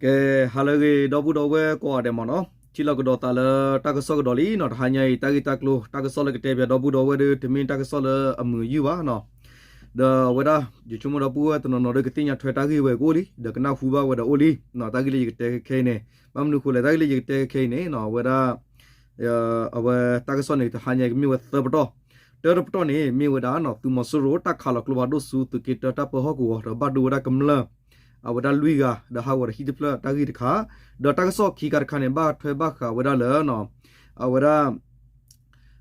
ကဲ, ဟါလၢအဂ့ၤ ဒီပုၢ်ဒီဝဲၢ်ကိးဂၤဒဲးမ့ၢ်နီၤ, ထံၣ်လိာ်ကဒီးသးလၢတၢ်ကစီၣ်ကဒီးလံနီၤ, တဟါညါအံၤ တၢ်ဂ့ၢ်တၢ်ကျိၤ တၢ်ကစီၣ်လၢကတဲပၠးဒီပုၢ်ဒီဝဲၢ်ဒီး တမ့ၢ်တၢ်ကစီၣ်လၢအမုာ်ယုၢ်ဘၣ်နီၤ, ဒီးအဝဲဒၣ် ယဆိကမိၣ်ဒီပုၢ်ဝဲၢ်တနီၤနီၤဒီးကသ့ၣ်ညါထွဲတၢ်ဂ့ၢ်ဝဲကအိၣ်လံ, ဒီးကနၢ်ဟူဘၣ်ဝဲဒီးအိၣ်လံ, တၢ်ဂ့ၢ်လၢယကတဲခဲအံၤန့ၣ်, ဘၣ်မနုၤအဃိလဲၣ် တၢ်ဂ့ၢ်လၢယကတဲခဲအံၤန့ၣ် အဝဲဒၣ် အဝဲတၢ်ကစီၣ်န့ၣ် တဟါညါကမ့ၢ်ဝဲသၢပတီၢ်, တၢတပတီၢ်န့ၣ် မ့ၢ်ဝဲဒၣ်နီၤ သုးမီၤစိရိၤ တၢ်ခးလီၤကျိဖးဒိၣ်ဆူသုးက့တၢတၢ်ပၢဟီၣ်ကဝီၤ ဒီးဘၣ်ဒိဝဲဒၣ်ကမျၢၢ် အဝဲဒၣ်လွံၢ်ဂၤဒီးဟးဂီၤဒီးဟံၣ်တဖျၢၣ်တၢ်ဂ့ၢ်တခါ, ဒီးတၢ်ကစီၣ်ခံခါတခါန့ၣ် ဘၣ်ထွဲဘၣ်ဃးဝဲဒၣ်လၢ အဝဲဒၣ်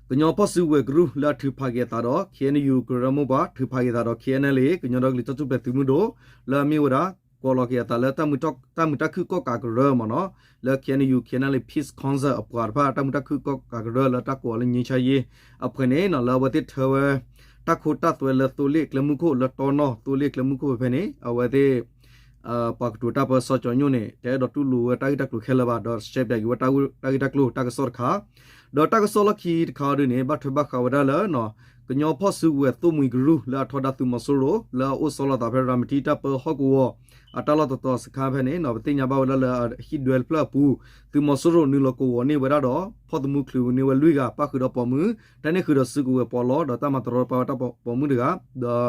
ကညီဖီၣ်စုကဝဲၤကရူၢ်လၢအထုးဖးက့ၤအသးဒီး ခ့ၣ်အဲၣ်ယူၣ် ကရၢမိၢ်ပှၢ် ထုးဖးက့ၤအသးဒီး ခ့ၣ်အဲၣ်အဲၣ်လ့ၣ် ကညီဒီကလုာ်တၢ်ထူၣ်ဖျဲးသုးမုၢ်ဒိၣ် လၢအမ့ၢ်ဝဲဒၣ် ကိးလီၤက့ၤအသးလၢ တၢ်မုာ်တၢ်ခုၣ်ကီၣ်ကးကရၢမ့ၢ်နီၤ, လၢ ခ့ၣ်အဲၣ်ယူၣ် ခ့ၣ်အဲၣ်အဲၣ်လ့ၣ် Peace Council အပှၤတဖၣ် တၢ်မုာ်တၢ်ခုၣ်ကီၣ်ကးကရၢလၢတၢ်ကိးအီၤလၢ ငြိမ်းချမ်းရေး အဖှဲးန့ၣ်နီၤ လၢအဝဲသ့ၣ်ထၢဝဲ တၢ်ခိတၢ်သွဲလၢသိလ့ၣ်ကျဲမုၢ်ခိၣ် လၢတီနီၣ်သိလ့ၣ်ကျဲမုၢ်ခိၣ်ဖဲဖဲန့ၣ် အဝဲသ့ၣ် ပှၤကတိၤတၢ်ပၢစီၤကၠီၤညိၣ်န့ၣ် တအဲၣ်ဒိးတူၢ်လိာ်ဝဲတၢ်ဂ့ၢ်တၢ်ကျိၤခဲလၢာ်ဘၣ် ဒီးရှဲပၠးက့ၤဝဲတၢ်ဂ့ၢ်တၢ်ကျိၤတၢ်ကစီၣ်တခါ, ဒီးတၢ်ကစီၣ်လီၢ်ခံတခါအံၤဒ်န့ၣ် ဘၣ်ထွဲဘၣ်ဃးဝဲဒၣ်လၢ ကညီဖီၣ်စုကဝဲၤသိၣ်မှံၤကရူၢ်လၢအထီဒါသုးမီၤစိရိၤ လၢအအိၣ်ဆီလီၤသးဖဲရၤမတံတၢ်ပၢဟီၣ်ကဝီၤ အတၢ်လီၢ်တတီၤစခါဖဲန့ၣ် ပသ့ၣ်ညါဘၣ်ဝဲဒၣ်လၢအဟံၣ်ဒွဲတဖျၢၣ်အပူၤ သုးမီၤစိရိၤနုာ်လီၤကဝီၤန့ၢ်ဝဲဒၣ်ဒီး ဖီၣ်သမူချုးန့ၢ်ဝဲလွံၢ်ဂၤ ပၣ်ဃုာ်ဒီးပိာ်မုၣ် တၢ်န့ၢ်ဃုာ်ဒီးစုကဝဲၤပီးလီ ဒီးတၢ်မၤတရီတပါဝဲတၢ်ပိာ်မုၣ်တဂၤ ဒီး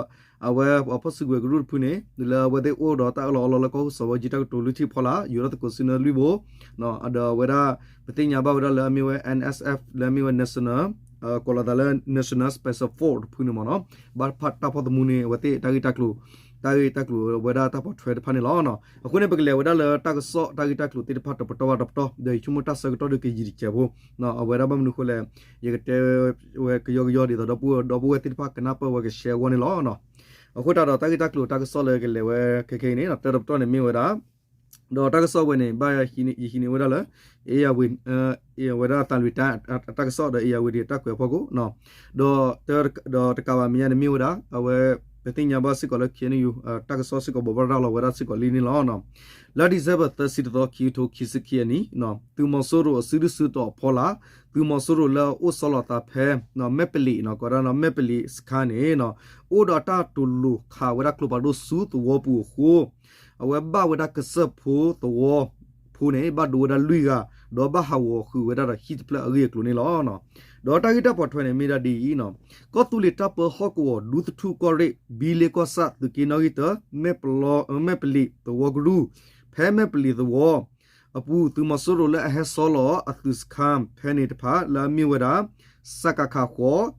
အဝဲပှၤဖီၣ်စုကဝဲၤကရူၢ်တဖုန့ၣ် လၢအဝဲသ့ၣ်အိၣ်ဒီးတၢ်အၢၣ်လီၤအီလီၤလၢ ကီၢ်ဟူးစီၤဝဲကၠံတၢ်ကတိၤလွံၢ်ထံၣ်ဖီလာ် ယိၤထီၣ်သကိးစုနၢလွံၢ်ဘိ ဒီးအဝဲဒၣ် ပသ့ၣ်ညါဘၣ်ဝဲဒၣ်လၢအမ့ၢ်ဝဲ N S F လၢအမ့ၢ်ဝဲ National ကိးလီၤသးလၢ National Special Force တဖုန့ၣ်မ့ၢ်နီၤ ဘၣ်တၢ်ဖီၣ်သမူန့ၢ်အဝဲသ့ၣ်တၢ်ဂ့ၢ်တၢ်ကျိၤ တၢ်ဂ့ၢ်တၢ်ကျိၤအဝဲဒၣ်တၢ်ပိာ်ထွဲတဖၣ်န့ၣ်လီၤ. အဃိန့ၣ် ပကလဲၤဝဲဒၣ်လၢတၢ်ကစီၣ်တၢ်ဂ့ၢ်တၢ်ကျိၤသ့ၣ်တဖၣ်တပတီၢ်ဘၣ်တပတီၢ် ဒီးယဆိကမိၣ်တၢ်ဆၢကတီၢ်ဒီးကယံာ်တစဲးဖိ အဝဲဒၣ်ဘၣ်မနုၤအဃိလဲၣ် ယကတဲဝဲကယီကယီဒ်သိးဒီပုၢ်ဝဲၢ်ဒီပုၢ်ဝဲၢ်သ့ၣ်တဖၣ်ကနၢ်ပၢၢ်ဝဲကရှဲအဂီၢ်န့ၣ်လီၤ. အဃိသတးဒီးတၢ်ဂ့ၢ်တၢ်ကျိၤတၢ်ကစီၣ်လၢကလဲၤဝဲခဲခဲအံၤန့ၣ် တၢတပတီၢ်န့ၣ်မ့ၢ်ဝဲဒၣ် ဒီးတၢ်ကစီၣ်ဝဲန့ၣ် ဘၣ်ယဟံးန့ၢ်ဝဲဒၣ်လၢ အဝဲဒၣ်သံလွံၢ်တၢ်တၢ်ကစီၣ်ဒီး အ့ၣ်ယၣ်ဝံၤဒံးတၢ်ကွဲးအဖီခိၣ် ဒီး ဒီးတကးဘၣ်မဲာ်ညါန့ၣ်မ့ၢ်ဝဲဒၣ် အဝဲ ပသ့ၣ်ညါဘၣ်စ့ၢ်ကီးလၢ ခ့ၣ်အဲၣ်ယူၣ် တၢ်ကစီၣ်စ့ၢ်ကီးဘိးဘၣ်ရၤလီၤဝဲဒၣ်စ့ၢ်ကီးလံန့ၣ်လီၤ. လါဒံၣ်စဲဘၢၣ်သၢဆံတသီ ခံကထိခံဆံခံအနံၣ် သုးမီၤစိရိၤအစုဒုၣ်စုတီၤအဖီလာ် သုးမီၤစိရိၤလၢအအိၣ်ဆီလီၤသးဖဲ မဲၣ်ပလံး ကိးဝဲဒၣ် မဲၣ်ပလံးစခါန့ၣ် အိၣ်ဒီးတၢ်တိာ်လိာ်ခးဝဲဒၣ်ကျိဖးဒိၣ်ဆူသဝီပူၤအဃိ အဝဲဘၣ်ဝဲဒၣ်ကစၢၢ်ဖိသဝီဖိန့ၣ် ဘၣ်ဒိဝဲဒၣ်လွံၢ်ဂၤ ဒီးဘၣ်ဟးဂီၤဃုာ်ဝဲဒၣ်ဒီးဟံၣ်တဖျၢၣ်အဂ့ၢ်အကျိၤန့ၣ်လီၤ. ဒီးတၢ်ဂ့ၢ်တၢ်ပိာ်ထွဲန့ၣ်မ့ၢ်ဒၣ်ဒ်အံၤ ကီၢ်သူလ့ၤတၢ်ပၢဟီၣ်ကဝီၤ ဒူသထူၣ်ကီၢ်ရ့ၣ် ဘံလ့ကီၢ်ဆၣ် သုးက့နီၣ်ဂံၢ်တၢ မဲၣ်ပလံးသဝီကရူၢ် ဖဲမဲၣ်ပလံးသဝီ အပူၤ သုးမီၤစိရိၤလၢအဟဲဆီလီၤအသုးစခါ ဖဲန့ၣ်တဖၣ်လၢအမ့ၢ်ဝဲဒၣ် စကခ ဃိး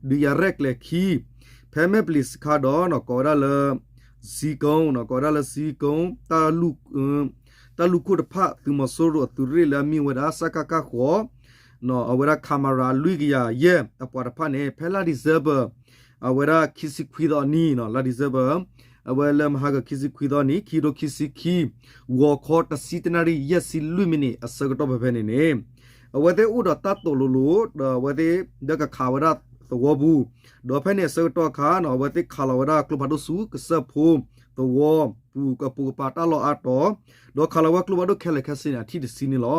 ဒုးယၤရဲၣ်ကျဲၤခံ ဖဲမဲၣ်ပလံးစခါဒီး ကိးဝဲဒၣ်လၢ ဇံကုန်း ကိးဝဲဒၣ်လၢဇံကုန်း တၢ်လူၢ်ခိၣ်တဖၣ် သုးမီၤစိရိၤအသုးရ့ၣ်လၢအမ့ၢ်ဝဲဒၣ် စကခ ဃိး အဝဲဒၣ် ခမရ လွံၢ်ကယၤယဲၢ် အပှၤတဖၣ်န့ၣ် ဖဲလါဒံၣ်စဲဘၢၣ် အဝဲဒၣ်ခံဆံခွံသီအနံၤ လါဒံၣ်စဲဘၢၣ် အဝဲလၢမဟါကခံဆံခွံသီအနံၤ ခံကထိခံဆံခံ ဂီၤခီတဆံတနၣ်ရံၣ် ယဲၢ်ဆံလွံၢ်မံးနံးအဆၢကတီၢ်ဖဲဖဲန့ၣ်န့ၣ် အဝဲသ့ၣ်အိၣ်ဒီးတၢ်တိာ်လိၤလိၤ ဒီးအဝဲသ့ၣ်ဒီးကခးဝဲဒၣ်သဝီပူၤ ဒီးဖဲန့ၣ်အဆၢကတီၢ်အခါ အဝဲသ့ၣ်ခးလီၤဝဲဒၣ်ကျိဖးဒိၣ်ဆူကစၢၢ်ဖိသဝီပူၤ ကပိာ်ကပၤတၢ်လီၢ်အါတီၤ ဒီးခးလီၤဝဲကျိဖးဒိၣ်ခဲလၢာ်ခဲဆ့န့ၣ် အထံၣ်တဆံန့ၣ်လီၤ.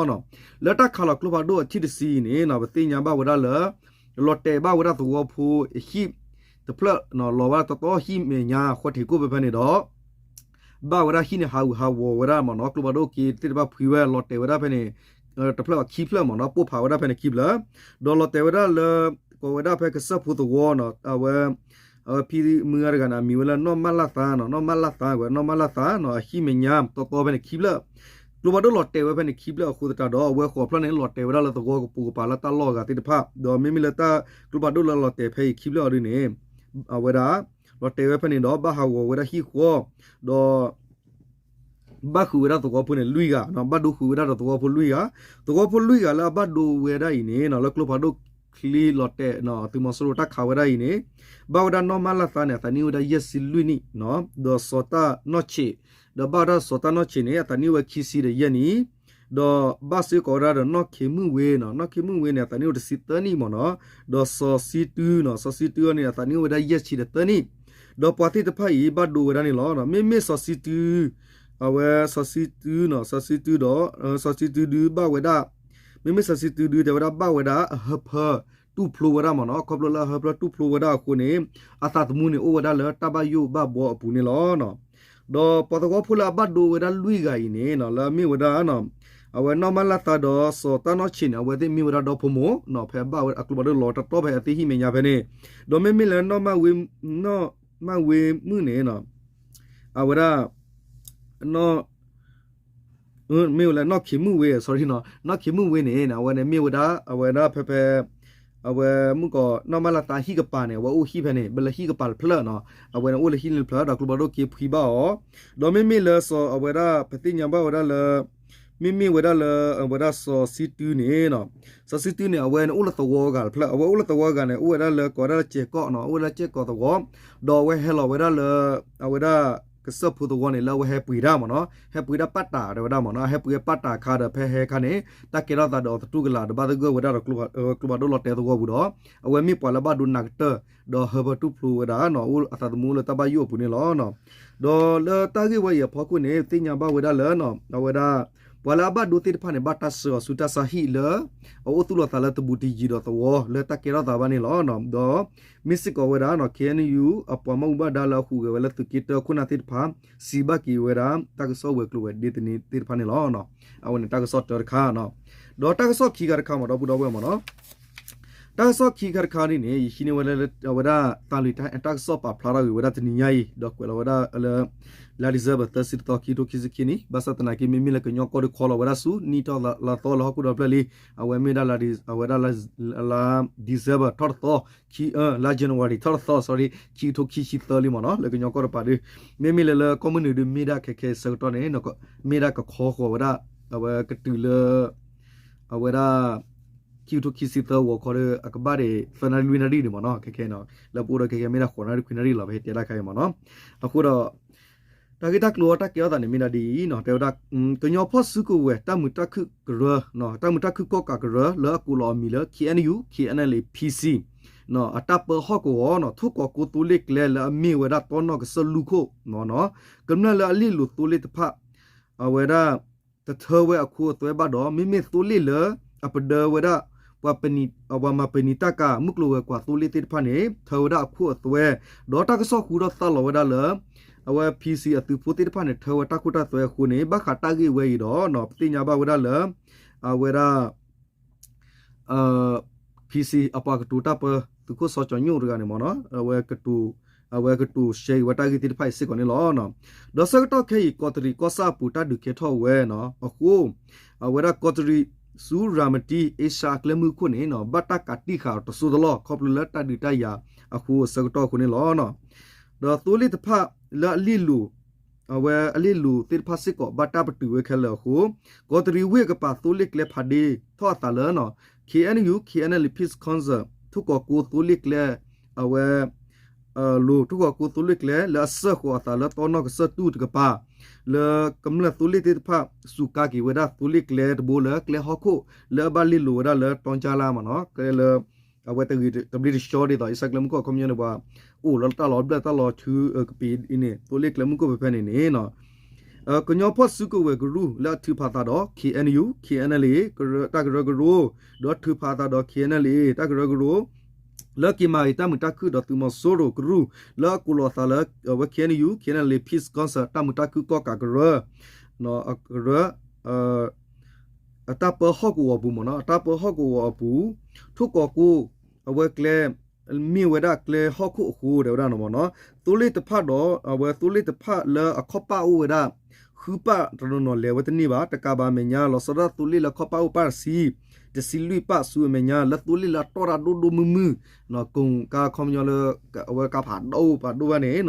လၢတၢ်ခးလီၤကျိဖးဒိၣ်အထံၣ်တဆံအံၤန့ၣ် ပသ့ၣ်ညါဘၣ်ဝဲဒၣ်လၢ လီၤတဲာ်ဘၣ်ဝဲဒၣ်သဝီဖိအဟံၣ်တဖျၢၣ် လီၤဝဲဒၣ်တတီဟံၣ်မဲာ်ညါ ဃီထံးကိၣ်ဖဲဖဲန့ၣ်ဒီး ဘၣ်ဝဲဒၣ်ဟံၣ်န့ၣ်ဟးဂူာ်ဟးဂီၤဝဲဒၣ်မ့ၢ်နီၤ ကျိဖးဒိၣ်က့သ့ၣ်တဖၣ်ဖှံဝဲ လီၤတဲာ်ဝဲဒၣ်ဖဲန့ၣ် တဖျၢၣ်ခံဖျၢၣ်မ့ၢ်နီၤ ပိၢ်ဖးဝဲဒၣ်ဖဲန့ၣ်ခံဖျၢၣ် ဒီးလီၤတဲာ်ဝဲဒၣ်လၢ ကိးဝဲဒၣ်ဖဲကစၢၢ်ဖိသဝီနီၤ အဝဲ အဝဲဖံမုၢ်ဂၤတဂၤန့ၣ် အမံၤဝဲလၢနီၢ်မၢ်လၢ်သါနီၤ နီၢ်မၢ်လၢ်သါ ကွဲးနီၢ်မၢ်လၢ်သါနီၤ အဟံၣ်မဲာ်ညါတီတီဖဲန့ၣ်ခံဖျၢၣ် ကျိဖးဒိၣ်လီၤတဲာ်ဝဲဖဲန့ၣ်ခံဖျၢၣ်အဃိသတးဒီး အဝဲဃိးဖျၢၣ်န့ၣ် လီၤတဲာ်ဝဲဒၣ်လၢသဝီကပိာ်ကပၤလၢတၢ်လီၢ်အဂၤသ့ၣ်တဖၣ် ဒီးမ့မ့ၢ်လၢတၢ်ကျိဖးဒိၣ်လၢလီၤတဲာ်ဖဲအံၤခံဖျၢၣ်အီၤဒ်န့ၣ် အဝဲဒၣ် လီၤတဲာ်ဝဲဖဲန့ၣ်ဒီး ဘၣ်ဟးဂီၤဝဲဒၣ်ဟံၣ်ဃီ ဒီး ဘၣ်ဃုာ်ဝဲဒၣ်သဝီဖိန့ၣ်လွံၢ်ဂၤ ဘၣ်ဒိဃုာ်ဝဲဒၣ်ဒီးသဝီဖိလွံၢ်ဂၤ သဝီဖိလွံၢ်ဂၤလၢအဘၣ်ဒိဝဲဒၣ်အံၤန့ၣ် လၢကျိဖးဒိၣ်ချံလီၤတဲာ် သုးမီၤစိရိၤတၢ်ခးဝဲဒၣ်အံၤန့ၣ် ဘၣ်ဝဲဒၣ်နီၢ်မၢ်လၢ်သါန့ၣ် အသးနံၣ်အိၣ်ဝဲဒၣ်ယဲၢ်ဆံလွံၢ်နံၣ် ဒီးစီၤတၢ်နီၢ်ဆံး ဒီးဘၣ်ဝဲဒၣ်စီၤတၢ်နီၢ်ဆံးန့ၣ် အသးနံၣ်အိၣ်ဝဲခံဆံဒီးယဲၢ်နံၣ် ဒီးဘၣ်စ့ၢ်ကီးဝဲဒၣ်ဒီးနီၢ်ခ့မုၣ်ဝ့နီၤ နီၢ်ခ့မုၣ်ဝ့န့ၣ် အသးနံၣ်အိၣ်တဆံသၢနံၣ်မ့ၢ်နီၤ ဒီးစီၤစံတုနီၤ စီၤစံတုအီၤန့ၣ် အသးနံၣ်အိၣ်ဝဲဒၣ်ယဲၢ်ဆံဒီးသၢနံၣ် ဒီးပှၤသ့ၣ်တဖၣ်အံၤ ဘၣ်ဒိဝဲဒၣ်န့ၣ်လီၤ. မ့မ့ၢ်စီၤစံတု အဝဲစီၤစံတုနီၤ စီၤစံတုဒီး စီၤစံတုဒုဘၣ်ဝဲဒၣ် မ့မ့ၢ်စီၤစံတုဒု တဲဝဲဒၣ်ဘၣ်ဝဲဒၣ်အဟၢဖၢ တူၢ်ဖျိဝဲဒၣ်မ့ၢ်နီၤ ခီဖျိလၢအဟၢဖၢတူၢ်ဖျိဝဲဒၣ်အဃိန့ၣ် အသးသမူန့ၣ်အိၣ်ဝဲဒၣ်လၢတၢ်ဘၣ်ယိၣ်ဘၣ်ဘှီအပူၤန့ၣ်လီၤ. ဒီးပှၤသဝီဖိလၢအဘၣ်ဒိဝဲဒၣ်လွံၢ်ဂၤအံၤန့ၣ် လၢအမ့ၢ်ဝဲဒၣ် အဝဲနီၢ်မၢ်လၢ်သါဒီးစီၤတၢ်နီၢ်ဆံးန့ၣ် အဝဲသ့ၣ်မ့ၢ်ဝဲဒၣ်ဒီဖိမိၢ် ဖဲအဘၣ်ဝဲအကျိဖးဒိၣ်လီၤတတီၢ်ဖဲအသ့ၣ်ဟံၣ်မဲာ်ညါဖဲန့ၣ်, ဒီးမ့မ့ၢ်လၢ နီၢ်မၢ်ဝ့မုၣ်န့ၣ် အဝဲဒၣ် နီၢ် မ့ၢ်ဝဲလၢနီၢ်ခ့မုၣ်ဝ့ sorry နီၢ်ခ့မုၣ်ဝ့န့ၣ် အဝဲန့ၣ်မ့ၢ်ဝဲဒၣ် အဝဲဒၣ်ဖဲဖဲ အဝဲမုၣ်ကီးနီၢ်မၢ်လၢ်သါဟံၣ်ကပၤန့ၣ် အဝဲအိၣ်ဟံၣ်ဖဲန့ၣ် ဘၣ်လၢဟံၣ်ကပၤတဖျၢၣ်နီၤ, အဝဲန့ၣ်အိၣ်လၢဟံၣ်လၢတဖျၢၣ် ဒီးကျိဖးဒိၣ်က့ၤဖှံဘၣ်အီၤ, ဒီးမ့မ့ၢ်လၢစီၤအဝဲဒၣ် ပသ့ၣ်ညါဘၣ်ဝဲဒၣ်လၢ မ့မ့ၢ်ဝဲဒၣ်လၢ အဝဲဒၣ်စီၤစံတုန့ၣ် စီၤစံတုန့ၣ် အဝဲန့ၣ်အိၣ်လၢသဝီဂၤတဖျၢၣ်, အဝဲအိၣ်လၢသဝီဂၤန့ၣ် အိၣ်ဝဲဒၣ်လၢကိးဝဲဒၣ်လၢကဲးကီၢ်နီၤ, အိၣ်ဝဲဒၣ်လၢကဲးကီၢ်သဝီ, ဒီးအဝဲဟဲလီၤဝဲဒၣ်လၢ အဝဲဒၣ်ကစၢၢ်ဖိသဝီန့ၣ် လၢအဝဲဟဲပှ့ၤတၢ်မ့ၢ်နီၤ, ဟဲပှ့ၤတၢ်ပာ်တၢ်တဲဝဲဒၣ်မ့ၢ်နီၤ, ဟဲပှ့ၤပာ်တၢ်အခါဒီးဖဲဟဲခါန့ၣ် တၢ်ကဲထီၣ်သးဒီးအီၤသတူၢ်ကလာ်ဒီးဘၣ်သဂၢၢ်ဝဲဒၣ်ဒီး ကျိဖးဒိၣ်လီၤတဲာ်သဝီပူၤဒီး အဝဲမ့ၢ်ပှၤလၢဘၣ်ဒိနးကတၢၢ် ဒီးဟၢဖၢတူၢ်ဖျိဝဲဒၣ် အသးသမူလၢတၢ်ဘၣ်ယိၣ်အပူၤန့ၣ်လီၤ. ဒီးလၢတၢ်ဂ့ၢ်ဝဲအံၤအဖီခိၣ်န့ၣ် သ့ၣ်ညါဘၣ်ဝဲဒၣ်လၢ အဝဲဒၣ် ပှၤလၢအဘၣ်ဒိသ့ၣ်တဖၣ်န့ၣ် ဘၣ်တၢ်ဆှၢအီၤဆူတၢ်ဆါဟံၣ်လၢ အအိၣ်သူၣ်လီၤသးလၢတဘူးတယံၤဒီးသဝီလၢတၢ်ကဲထီၣ်သးဘၣ်န့ၣ်လီၤ. ဒီးမ့ၢ်စ့ၢ်ကီးဝဲဒၣ် ခ့ၣ်အဲၣ်ယူၣ် အပှၤမၤဘူၣ်ဘၣ်ဒါလၢအဟူးဂဲၤဝဲလၢသုးက့တၢခိၣ်နၢ်သ့ၣ်တဖၣ် စံးဘၣ်က့ၤဝဲဒၣ် တၢ်ကစီၣ်ဝဲၤကျိၤဝဲၤဒ့သန့သ့ၣ်တဖၣ်န့ၣ်လီၤ. အဝဲန့ၣ်တၢ်ကစီၣ်တၢတခါနီၤ. ဒီးတၢ်ကစီၣ်ခံခါတခါမ့ၢ်ဒီပုၢ်ဒီဝဲၢ်မ့ၢ်နီၤ, တၢ်ကစီၣ်ခံခါတခါန့ၣ်န့ၣ် ယဟံးန့ၢ်ဝဲလၢအဝဲဒၣ်သးလွံၢ်တၢ်ကစီၣ်ပာ်ဖျါထီၣ်ဂ့ၤဝဲဒၣ်တနံၤညါအံၤ ဒီးကွဲးလီၤဝဲဒၣ်လၢ လါ December သၢဆံတသီ ခံကထိခံဆံခံနံၣ်, ဘၣ်ဆၣ်သနာ်က့ မ့မ့ၢ်လၢကညီကီၢ်ဒုးခီလီၤဝဲဒၣ်ဆူ နံၣ်ထီၣ်လါသီလၢဟီၣ်ခိၣ်ဒီဖျၢၣ်လံ, အဝဲမ့ၢ်ဒၣ်လၢ အဝဲဒၣ်လါ December ထီၣ်တသီ ခံ လါ January ထီၣ်တသီ sorry ခံကထိခံဆံသၢလံမ့ၢ်နီၤ, လၢကညီကီၢ်တပၤဒုး မ့မ့ၢ်လၢလၢကီၢ်မုၢ်နုာ်ဒုးမ့ၢ်ဒၣ်ခဲခဲဆၢကတီၢ်န့ၣ် မ့ၢ်ဒၣ်ကခီဃီၤဝဲဒၣ် အဝဲကတုၤလၢ အဝဲဒၣ် ခံကထိခံဆံသၢဂီၤခီဒီး အကဘၣ်ဒံးသၢနၣ်ရံၣ်လွံၢ်နၣ်ရံၣ်န့ၣ်မ့ၢ်နီၤ, ခဲခဲနီၤ လၢပအိၣ်ဒီးခဲခဲမ့ၢ်ဒၣ်ဃိးနၣ်ရံၣ်ခွံနၣ်ရံၣ်လီၤ ပဟဲတဲဒၣ်ခါအံၤမ့ၢ်နီၤ. အဃိဒီး တၢ်ဂ့ၢ်တၢ်ကျိၤအတၢ်ကဲထီၣ်သးန့ၣ်မ့ၢ်ဒၣ်ဒ်အံၤနီၤ, တဲဝဲဒၣ် ကညီဖီၣ်စုကဝဲၤတၢ်မုာ်တၢ်ခုၣ်ကရၢ, တၢ်မုာ်တၢ်ခုၣ်ကီၣ်ကးကရၢ လၢအကိးလီၤအမံၤလၢ ခ့ၣ်အဲၣ်ယူၣ် ခ့ၣ်အဲၣ်အဲၣ်လ်အ့ ဖံစံ အတၢ်ပၢဟီၣ်ကဝီၤနီၤ ထိၣ်ကီးကိသိလ့ၣ်ကျဲလၢအမ့ၢ်ဝဲဒၣ်တီနီၣ်ကစၢၢ်လွံၢ်ခိၣ်မ့ၢ်နီၤ, ကမျၢၢ်လၢအလ့ၣ်လိၤသိလ့ၣ်တဖၣ် အဝဲဒၣ် တထၢဝဲအခိအသွဲဘၣ်ဒီး မ့မ့ၢ်သိလ့ၣ်လၢ အပဒၢဝဲဒၣ် ပှၤပနံာ် ပှၤမၤပနံာ်တၢ်ကၤ မုၢ်ကျိၤဝဲၤကွာ်သိလ့ၣ်သ့ၣ်တဖၣ်န့ၣ် ထၢဝဲဒၣ်အခိအသွဲ, ဒီးတၢ်ကစီၣ်ဟူထီၣ်သါလီၤဝဲဒၣ်လၢ အဝဲ ဖံစံ အသုးဖိသ့ၣ်တဖၣ်န့ၣ် ထၢဝဲတၢ်ခိတၢ်သွဲအဃိန့ၣ် ဘၣ်ဃးတၢ်ဂ့ၢ်ဝဲအံၤဒီး ပသ့ၣ်ညါဘၣ်ဝဲဒၣ်လၢ အဝဲဒၣ် ဖံစံ အပှၤကတိၤတၢ်ပၢ သုးခိၣ်စီၤကၠီၤညိၣ်တဂၤန့ၣ်မ့ၢ်နီၤ အဝဲကတိၤ အဝဲကတိၤရှဲအံၤဝဲတၢ်ဂ့ၢ်သ့ၣ်တဖၣ်အံၤစ့ၢ်ကီးန့ၣ်လီၤ. ဒီးဆၢကတီၢ်ခဲအံၤ ကီးတရံးကီၢ်ဆၣ်အပူၤတၢ်ဒုးကဲထီၣ်ဝဲနီၤ အဃိ အဝဲဒၣ်ကီးတရံး ဆူရၤမတံ အ့ရှါအကျဲမုၢ်ခိၣ်န့ၣ် ဘၣ်တၢ်ကးတံာ်ဃာ်တစိၢ်တလီၢ် ခီဖျိလၢတၢ်ဒုးတၢ်ယၤအဃိအဆၢကတီၢ်အဃိန့ၣ်လီၤ. ဒီးသိလ့ၣ်တဖၣ်လၢအလ့ၣ်လိၤ အဝဲအလ့ၣ်လိၤသ့ၣ်တဖၣ်စ့ၢ်ကီး ဘၣ်တၢ်ပတုာ်ဝဲခဲလၢာ်အဃိ ကီးတရံးဝ့ၢ်အကပၤသိလ့ၣ်ကျဲဖးဒ့ထီၣ်အသးလၢ ခ့ၣ်အဲၣ်ယူၣ် ခ့ၣ်အဲၣ်အဲၣ်လ်အ့ Peace Council ထိၣ်ကီးကိသိလ့ၣ်ကျဲ အဝဲ လိၤ ထိၣ်ကီးကိသိလ့ၣ်ကျဲ လၢအစၢၢ်ဃီၤအသးလၢတီနီၣ်ကစၢၢ်တူၢ်တကပၤ လၢကမျၢၢ်သိလ့ၣ်သ့ၣ်တဖၣ် စူးကါက့ၤဝဲဒၣ်သိလ့ၣ်ကျဲတဘိလၢကျဲဟီၣ်ခိၣ် လၢအဘၣ်လ့ၣ်လိၤဝဲဒၣ်လၢတီကၠါလါမ့ၢ်နီၤ ကျဲလၢ အဝဲတဂ့ၤတဘျ့တဆှီဒ်သိး အ့ရှါကျဲမုၢ်ခိၣ်အခီပညီန့ၣ် ပှၤအိၣ်လၢတၢ်လီၤဘျၢၣ်တၢ်လီၤထုကပ့ၤအံၤန့ၣ် သိလ့ၣ်ကျဲမုၢ်ခိၣ်ဖဲဖဲန့ၣ်န့ၣ် ကညီဖီၣ်စုကဝဲၤကရူၢ်လၢအထုးဖးအသးဒီး ခ့ၣ်အဲၣ်ယူၣ် ခ့ၣ်အဲၣ်အဲၣ်လ်အ့ တၢ်ကရၢကရိ ဒီးထုးဖးအသးဒီး ခ့ၣ်အဲၣ်အဲၣ်လ်အ့ တၢ်ကရၢကရိ လၢက့ၤမၤဂ့ၤတၢ်မုာ်တၢ်ခုၣ်ဒီးသုးမီၤစိရိၤကရူၢ် လၢအကိးလီၤအသးလၢ အဝဲ ခ့ၣ်အဲၣ်ယူၣ် ခ့ၣ်အဲၣ်အဲၣ်လ်အ့ Peace Council တၢ်မုာ်တၢ်ခုၣ်ကီၣ်ကးကရၢ ကရၢ အတၢ်ပၢဟီၣ်ကဝီၤအပူၤမ့ၢ်နီၤ အတၢ်ပၢဟီၣ်ကဝီၤအပူၤ ထိၣ်ကီးကိ အဝဲကျဲ မ့ၢ်ဝဲဒၣ်ကျဲဟီၣ်ခိၣ်အဃိ တဲဝဲဒၣ်န့ၣ်မ့ၢ်နီၤ သိလ့ၣ်တဖၣ်ဒီး အဝဲသိလ့ၣ်တဖၣ်လၢအခီၣ်ပၣ်အိၣ်ဝဲဒၣ် ဃုပၣ်တနီၤနီၤလဲၤဝဲတန့ၢ်ဘၣ် တကးဘၣ်အမဲာ်ညါ လီၤဆီဒၣ်သိလ့ၣ်လၢအခီၣ်ပၣ်အိၣ်ပၣ်တဆံ တဆံလွံၢ်ပၣ်ဆူအမဲာ်ညါ လၢသိလ့ၣ်လၢအတီၢ်တၢ်ဒိၣ်ဒိၣ်မုၢ်မုၢ် ကိးကါခီပညီလၢ အဝဲကါဖးဒိၣ်ဖးဒိၣ်ဘၣ်န့ၣ်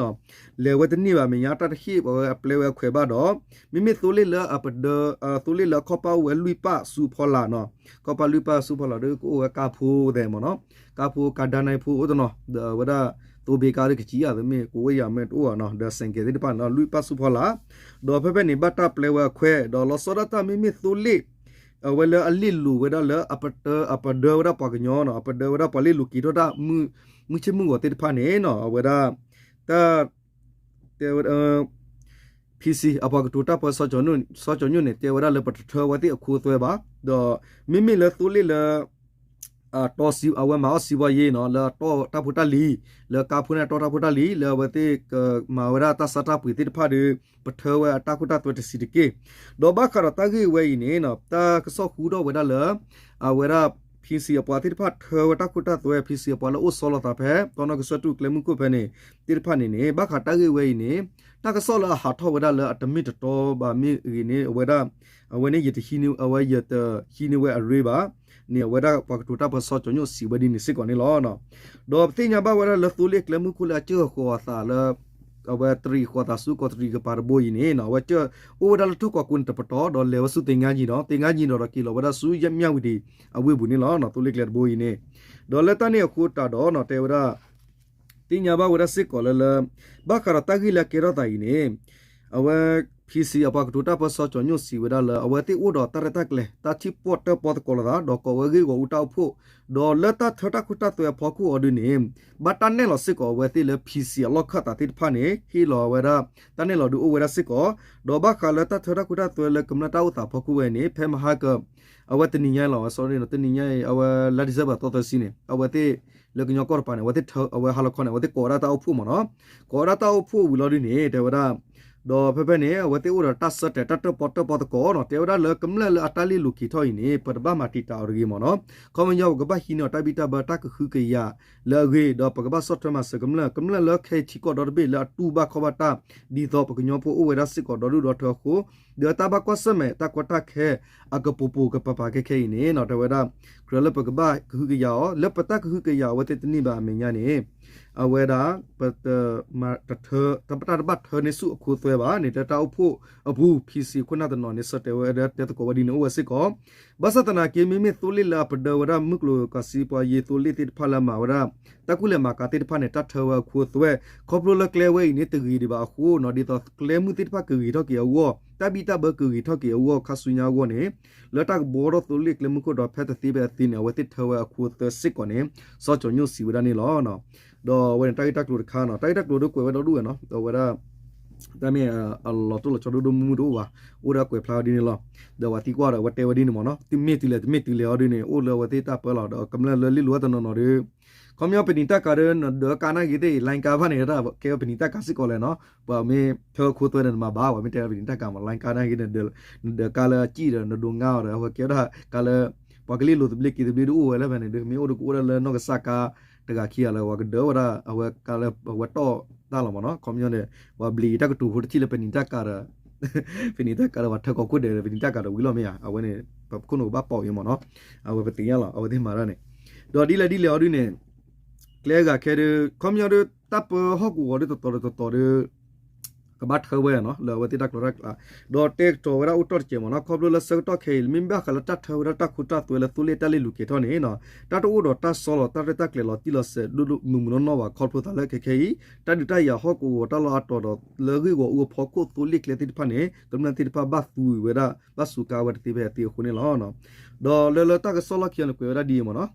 လဲၤဝဲတန့ၢ်ဘၣ် မဲာ်ညါတၢ်တဟ့ၣ်ဝဲအပျဲဝဲအခွဲးဘၣ်ဒီး မ့မ့ၢ်သိလ့ၣ်လၢအပဒၢ သိလ့ၣ်လၢအခီၣ်ပၣ်အိၣ်ဝဲလွံၢ်ပၣ်ဆူဖီလာ်နီၤ ခီၣ်ပၣ်လွံၢ်ပၣ်ဆူဖီလာ်ဒီး ကအိၣ်ဝဲကါဖိသဲးမ့ၢ်နီၤ ကါဖိကါဒါနံဖိအိၣ်တနီၤ ဒီးအဝဲဒၣ် သိဘ့ကါဒီးကစံၣ်ယၤသ့မ့ၢ် ကိးဝဲယၤမ့ၢ်တအိၣ်ဘၣ်နီၤ ဒီးစဲးကဲးသ့ၣ်တဖၣ်န့ၣ် လွံၢ်ပၣ်ဆူဖီလာ် ဒီးဖဲဖဲန့ၣ် ဘၣ်တၢ်ပျဲဝဲအခွဲး ဒီးလီၤဆီဒၣ်တၢ်မ့မ့ၢ်သိလ့ၣ် အဝဲလၢအလ့ၣ်လိၤဝဲဒၣ်လၢအပတၢ အပဒၢဝဲဒၣ်ပှၤကညီနီၤ အပဒၢဝဲဒၣ်ပှၤလ့ၣ်လိၤက့ၤထီၣ်တၢ် မုၢ်ဆ့ၣ်မုၢ်ဂီၤသ့ၣ်တဖၣ်န့ၣ်နီၤ အဝဲဒၣ် တၢ် တဲဝဲ ဖံစံ အပှၤကတိၤတၢ်ပၢ စီၤကၠီၤညိၣ်န့ၣ် တဲဝဲဒၣ်လၢပတထၢဝဲသ့ၣ်အခိအသွဲဘၣ် ဒီးမ့မ့ၢ်လၢသိလ့ၣ်လၢ အဝဲမၤအီၣ်စံးဘီယ့နီၤ လၢအတီၢ်တၢ်ဖိတၢ်လံၤ, လၢကါဖိန့ၣ်အတီၢ်တၢ်ဖိတၢ်လံၤ လၢအဝဲသ့ၣ်ကမၤဝဲဒၣ်တၢ်ဆါတၢ်ပှ့ၤသ့ၣ်တဖၣ်ဒီး ပထၢဝဲအတၢ်ခိတၢ်သွဲတဆံးတက့ၢ်. ဒီးဘၣ်ဃးဒီးတၢ်ဂ့ၢ်ဝဲအံၤန့ၣ် တၢ်ကစီၣ်ဟူထီၣ်ဝဲဒၣ်လၢ အဝဲဒၣ် PC အပှၤသ့ၣ်တဖၣ်ထၢဝဲတၢ်ခိတၢ်သွဲ PC အပှၤလၢအိၣ်ဆီလီၤသးဖဲ တီနီၣ်ကစၢၢ်တူၣ်ကျဲမုၢ်ခိၣ်ဖဲန့ၣ် သ့ၣ်တဖၣ်န့ၣ်န့ၣ် ဘၣ်ဃးတၢ်ဂ့ၢ်ဝဲအံၤန့ၣ် တၢ်ကစီၣ်လၢအဟးထီၣ်ဝဲဒၣ်လၢအတမ့ၢ်တတီဘၣ်မ့ၢ်ဂ့ၤန့ၣ် အဝဲဒၣ် အဝဲန့ၣ်ယတဟံးန့ၢ် အဝဲယတဟံးန့ၢ်ဝဲအရ့ဘၣ်န့ၣ် အဝဲဒၣ်ပှၤကတိၤတၢ်ပၢစီၤကၠီၤညိၣ်စံးဝဲဒ်န့ၣ်စ့ၢ်ကီးန့ၣ်လီၤ. ဒီးပသ့ၣ်ညါဘၣ်ဝဲဒၣ်လၢသိလ့ၣ်ကျဲမုၢ်ခိၣ်လၢအစၢၢ်ဃီၤအသးလၢ အဝဲတရံးဃီၤသးဆူကီးတရံးကပၤတဘိအံၤန့ၣ် အဝဲစၢၢ်အိၣ်ဝဲဒၣ်လၢထိၣ်ကီးကိးန့ၣ်တပတီၢ် ဒီးလဲၤဝဲဆူသ့ၣ်ငါယံၤဒီး သ့ၣ်ငါယံၤဒီးဒီးက့ၤလီၤဝဲဒၣ်ဆူယမၠၣ်ဝံၤဒံးအဝ့ၢ်ပူၤန့ၣ်လီၤ. သိလ့ၣ်ကျဲတဘိအံၤန့ၣ် ဒီးလၢတၢ်န့ၣ်အဃိတးဒီးနီၤ တဲဝဲဒၣ် သ့ၣ်ညါဘၣ်ဝဲဒၣ်စ့ၢ်ကီးလၢလၢ ဘၣ်ဃးဒီးတၢ်ဂ့ၢ်လၢအကဲထီၣ်သးအံၤန့ၣ် အဝဲ PC အပှၤကတိၤတၢ်ပၢစီၤကၠီၤညိၣ်စံးဝဲဒၣ်လၢ အဝဲသ့ၣ်အိၣ်ဒီးတၢ်ရဲၣ်တၢ်ကျဲၤ တၢ်ထံၣ်ပီၣ်တၢၢ်ပီသကိးလိာ်သး ဒီးကိးဝဲဂ့ၢ်ဂီၢ်အူတၢ်အိၣ်ဖှိၣ် ဒီးလၢတၢ်ထၢတၢ်ခိတၢ်သွဲအဖီခိၣ်အီၤဒုန့ၣ် ဘၣ်တၢ်နဲၣ်လီၤစ့ၢ်ကီးအဝဲသ့ၣ်လၢ PC အလီၢ်ခၢၣ်သးသ့ၣ်တဖၣ်န့ၣ် ဟ့ၣ်လီၤဝဲဒၣ် တၢ်နဲၣ်လီၤဒုအိၣ်ဝဲဒၣ်စ့ၢ်ကီး ဒီးဘၣ်ဃးလၢတၢ်ထၢတၢ်ခိတၢ်သွဲလၢကမျၢၢ်တၢ်အိၣ်သးဖီခိၣ်ဝဲန့ၣ် ဖဲမဟါက အဝဲတနံၤညါအံၤလီၤ ဝဲ sorry တနံၤညါအံၤ အဝဲလါ December သီသၢဆံန့ၣ် အဝဲသ့ၣ် လၢကညီကီၢ်တပၤန့ၣ် အဝဲသ့ၣ်ထၢ အဝဲဟါလီၤခီန့ၣ် အဝဲသ့ၣ်ကိးဝဲဒၣ်တၢ်အိၣ်ဖှိၣ်မ့ၢ်နီၤ ကိးဝဲဒၣ်တၢ်အိၣ်ဖှိၣ်ဝံၤလီၤဒုန့ၣ် တဲဝဲဒၣ် ဒီးဖဲဖဲန့ၣ် အဝဲသ့ၣ်အိၣ်ဒီးတၢ်ဆၢတဲာ်တၢ်တၢၣ်ပီတၢၣ်ပီသကိးနီၤ တဲဝဲဒၣ်လၢကမျၢၢ်လၢအတၢ်လ့ၢ်လိၤက့ၤထီၣ်အံၤန့ၣ် ပတဘၣ်မၤတံာ်တာ်အီၤတဂ့ၤမ့ၢ်နီၤ ခီပညီပကဘၣ်ဟံးန့ၢ်အီၤတၢ်ဘံၣ်တၢ်ဘၢတၢ်ကဟုကယာ်လၢအဂ့ၤ ဒီးပကဘၣ်ဆီၣ်ထွဲမၤစၢၤကမျၢၢ် ကမျၢၢ်လၢခဲအံၤထံကီၢ်ဒီတဘ့ၣ်လၢအတူၢ်ဘၣ်ခီၣ်ဘၣ်တၢ် ဒ်သိးပကညီဖိအိၣ်ဝဲဒၣ်စ့ၢ်ကီးဒီဒူၣ်ဒီထၢအဃိ ဒီးတၢ်ဘၣ်ကွၢ်ဆၢၣ်မဲာ်တၢ်ကီတၢ်ခဲ အကပိာ်ပိာ်ကပၤပၤခဲခဲအံၤန့ၣ်နီၤ တဲဝဲဒၣ် ကြၢးလၢပကဘၣ်ကဟုကယာ်အီၤ လၢပတၢ်ကဟုကယာ်အဝဲသ့ၣ်တန့ၢ်ဘၣ်အမဲာ်ညါန့ၣ် အဝဲဒၣ် ပ တၢ်တဘၣ်ထၢန့ၢ်ဆူၣ်အခိသွဲဘၣ်န့ၣ် တဲတၢ်အိၣ်ဖှိၣ်အပူၤ PC ခိၣ်နၢ်တနီၤန့ၣ် ဆၢတဲာ်ဝဲဒၣ်တဲသကိးဝဲဒ်န့ၣ်အိၣ်ဝဲစ့ၢ်ကီး ဘၣ်ဆၣ်သနာ်က့ မ့မ့ၢ်သိလ့ၣ်လၢအပဒၢဝဲဒၣ်မုၢ်ကျိၤဝဲၤကွာ်စံးပှၤယ့သိလ့ၣ်သ့ၣ်တဖၣ်လၢအမၤဝဲဒၣ် တၢ်ကူၣ်လဲၤမၤကၤသ့ၣ်တဖၣ်န့ၣ် တၢ်ထၢဝဲအခိသွဲ ခီဖျိလၢကျဲဝဲအံၤန့ၣ် တဂ့ၤဒံးဘၣ်အဃိနီၤ ဒ်သိးကျဲမုၢ်သ့ၣ်တဖၣ်ကဂ့ၤထီၣ်က့ၤအဂီၢ် တၢ်ဘံၣ်တၢ်ဘၢကဂ့ၤထီၣ်က့ၤအဂီၢ် ခါဆူညါအဂီၢ်န့ၣ် လၢတၢ်ကဘှီထီၣ်သိလ့ၣ်ကျဲမုၢ်ခိၣ်ဒီးဖဲတသ့ဖဲအသ့န့ၣ် အဝဲသ့ၣ်ထၢဝဲအခိသွဲစ့ၢ်ကီးန့ၣ် စီၤကၠီၤညိၣ်စံးဝဲဒၣ်န့ၣ်လီၤ. ဒီးအဝဲန့ၣ်တၢ်ဂ့ၢ်တၢ်ကျိၤတခါနီၤ တၢ်ဂ့ၢ်တၢ်ကျိၤဒိကွဲးဝဲဒီဒူၣ်ဝဲနီၤ ဒီးအဝဲဒၣ် တၢ်မ့ၢ်အလီၤတိၢ်လီၤဆီဒိၣ်ဒိၣ်မုၢ်မုၢ်တအိၣ်ဘၣ် အိၣ်ဒီးကွဲးဖျါဝဲဒ်န့ၣ်လီၤ. ဒီးပှၤသံကွၢ်ဒီးအဝဲတဲဝဲဒ်န့ၣ်မ့ၢ်နီၤ တမ့ၢ်တုၤလဲၣ်တမ့ၢ်တုၤလဲၣ်အီၤဒ်န့ၣ် အိၣ်လၢအဝဲသ့ၣ်တၢ်ပၢလီၤ ဒီးကမျၢၢ်လၢလ့ၣ်လိၤဝဲတနီၤနီၤဒီး ခီပညီပနံာ်တၢ်ကၤဒီး နဒၢးကါနာ်က့သ့ၣ် လိုင်းကား ဘၣ်န့ၣ် ကဲဝဲပနံာ်တၢ်ကၤစ့ၢ်ကီးလဲၣ်နီၤ ပှၤမ့ၢ်ထၢခိသွဲဒီးနမၤဘၣ် ပှၤမ့ၢ်တဲပနံာ်တၢ်ကၤမ့ၢ် လိုင်းကား နာ်က့ နဒၢးကါလၢအစံၣ်ဒီး နဒိးငါအီၤဒီး အဝဲကဲဝဲဒၣ်ကါလၢ ပှၤကလ့ၣ်လိၤသဘျ့က့ၤသဘျ့ဒုအိၣ်ဝဲလၢဖဲန့ၣ်ဒီး မ့ၢ်အိၣ်ဒီးကအိၣ်ဒၣ်လၢနီၢ်ကစၢ်ကါတဂၤခံဂၤလၢ ပှၤကဒၢးဝဲဒၣ် အဝဲကါလၢ အဝဲတီၢ်တၢ်လီၤမ့ၢ်နီၤ ခီပညီန့ၣ် ပှၤဘျံးတၢ်ကတိၤဖိတထံၣ်လၢပနံာ်တၢ်ကၤဒီး ပနံာ်တၢ်ကၤဒီးပှၤထၢကီးခိၣ်ဒဲးဒီး ပနံာ်တၢ်ကၤဒီးဝံၤလီၤမ့ၢ်ဧါ အဝဲန့ၣ် ပခိၣ်နူာ်ကဘၣ်ပိာ်အံၤမ့ၢ်နီၤ အဝဲပသ့ၣ်ညါလီၤ အဝဲသ့ၣ်မၤတၢ်န့ၣ် ဒီးဒ်လဲၣ်ဒ်လဲၣ်အီၤဒ်န့ၣ် ကျဲအဂၤခဲဒုး ခီပညီဒုး တၢ်ပၢဟီၣ်ကဝီၤဒုးတတီၤဒီးတတီၤဒီး ကဘၣ်ထၢဝဲနီၤ လၢအဝဲသ့ၣ်တၢ်ကျိၤတၢ်ကျဲ ဒီးတဲကတီၤဝဲဒၣ်အိၣ်တီၢ်တစဲးမ့ၢ်နီၤ ခီဖျိလၢဆၢကတီၢ်ခဲအံၤ မ့မ့ၢ်ဘၣ်ဃးလၢတၢ်ထၢဝဲဒၣ်တၢ်ခိတၢ်သွဲလၢသိလ့ၣ်တၢ်လ့ၣ်လူၤကဲၤထီၣ်န့ၣ် တၢ်တအိၣ်ဒီးတၢ်ဆီလီၤတၢ်ရဲၣ်တၢ်ကျဲၤလီၤတံၢ်လီၤဆဲးဒိၣ်ဒိၣ်မုၢ်မုၢ်နီၢ်နီၢ်ဘၣ် ခီဖျိသးလၢခဲခဲအံၤ တၢ်ဒုးတၢ်ယၤဟီၣ်ကဝီၤတၢ်လီၢ်အါတီၤဒီး လၢဂ့ၢ်ဂီၢ်အူအဖီခိၣ်သိလ့ၣ်ကျဲသ့ၣ်တဖၣ်န့ၣ် ကမျၢၢ်သ့ၣ်တဖၣ်ဘၣ်သူဝဲဒၣ် ဘၣ်စူးကါဝဲတသ့ဖဲအသ့အဃိန့ၣ်လီၤ. ဒီးလၢလၢတၢ်ကစီၣ်လီၢ်ခံအံၤန့ၣ်ကွဲးဝဲဒၣ်ဒ်အံၤမ့ၢ်နီၤ